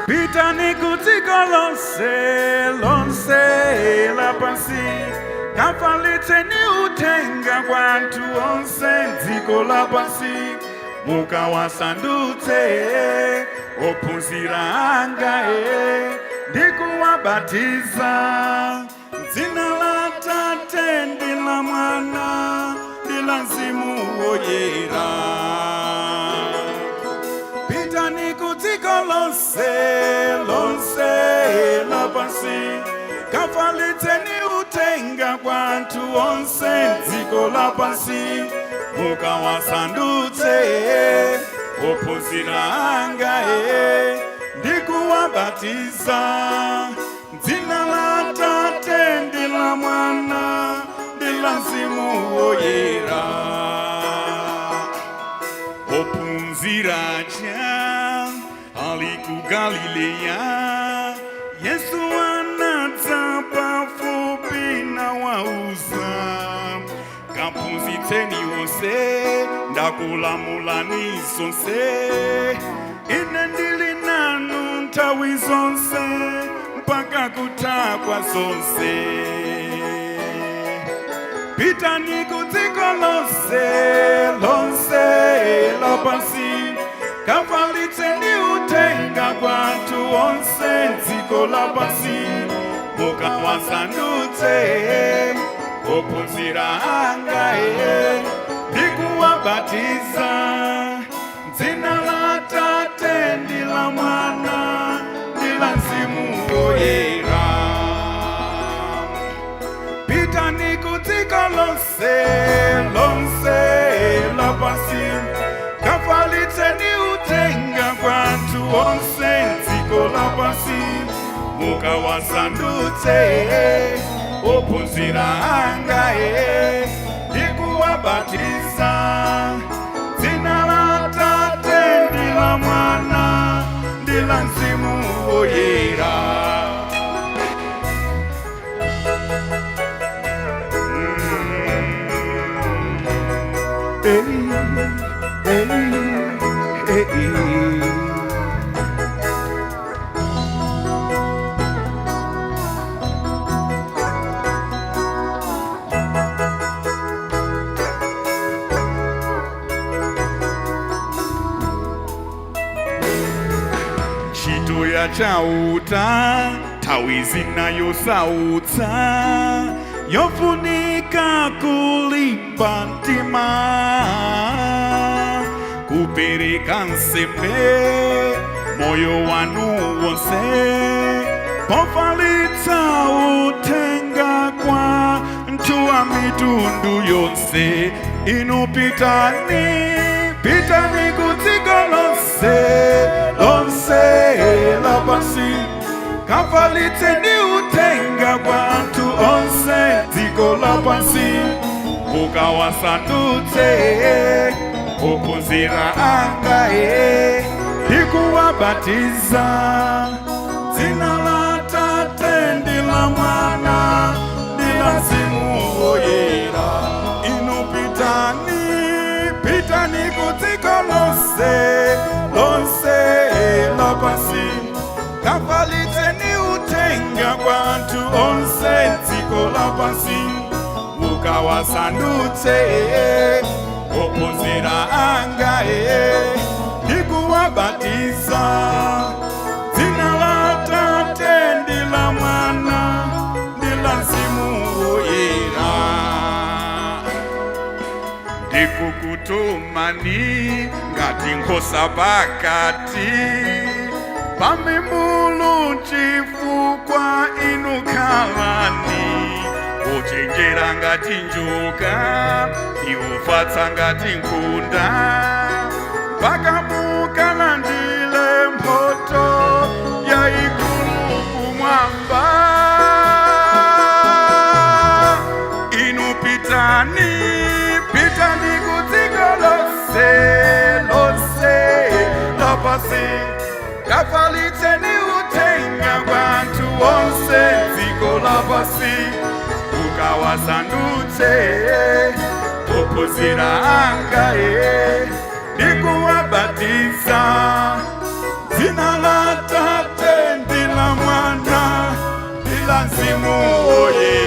Pitani kudziko lonse lonse lapansi, kafalitseni uthenga kwa anthu onse dziko lapansi, mukawasandutse ophunzira anga ndi kuwabatiza dzina la Tate ndi la Mwana ndi la Mzimu Woyera. Pitani kudziko lonse lonse lapansi, kafalitseni uthenga kwa anthu onse dziko lapansi, mukawasandutse ophunzira anga ndi kuwabatiza dzina la Tate ndi la Mwana ndi la Mzimu Woyera. Ophunzira aja ali ku Galileya, Yesu anadza pafupi nawauza, "Kaphunzitseni onse ndakulamulani zonse. Ine ndili nanu nthawi zonse mpaka kutha kwa zonse." Pitani kudziko lonse lonse lapansi, kafalitseni uthenga kwa anthu onse dziko lapansi, mukawasandutse ophunzira anga ndi kuwabatiza dzina la Tate ndi la Mwana ndi la Mzimu Woyera. Pitani kudziko lonse lonse lapansi, kafalitseni uthenga kwa anthu onse dziko lapansi, mukawasandutse ophunzira anga ndi kuwabatiza dzina la Tate ndi la Mwana ndi la Mzimu Woyera. Hey, hey, hey. Ntchito ya Chauta nthawi zina yosautsa, yofunika kulimba mtima, kupereka nsembe moyo wanu wonse pofalitsa uthenga kwa anthu a mitundu yonse. Inu pitani, pitani kudziko lonse lonse lapansi, kafalitseni uthenga kwa anthu onse dziko lapansi, mukawasandutse ophunzira anga ndi kuwabatiza dzina la Tate ndi la Mwana ndi la Mzimu Woyera. Inu pitani, pitani kudziko lonse lonse lapansi, kafalitseni uthenga kwa anthu onse dziko lapansi, mukawasandutse ophunzira anga ndi kuwabatiza dzina la Tate ndi la Mwana ndi la Mzimu Woyera. Ndikukutumani ngati nkhosa pakati. Pamimbulu chifukwa inu khalani ochenjera ngati njoka, iufatsa ngati nkhunda, mpaka mukalandile mphoto yaikulu kumwamba. Inu pitani, pitani kudziko lonse, lonse lapansi, kafalitseni uthenga kwanthu onse dziko lapansi, ukawasandutse ophunzira anga e ndikuwabatiza dzina la Tate ndi la Mwana ndi la Mzimu Woyera.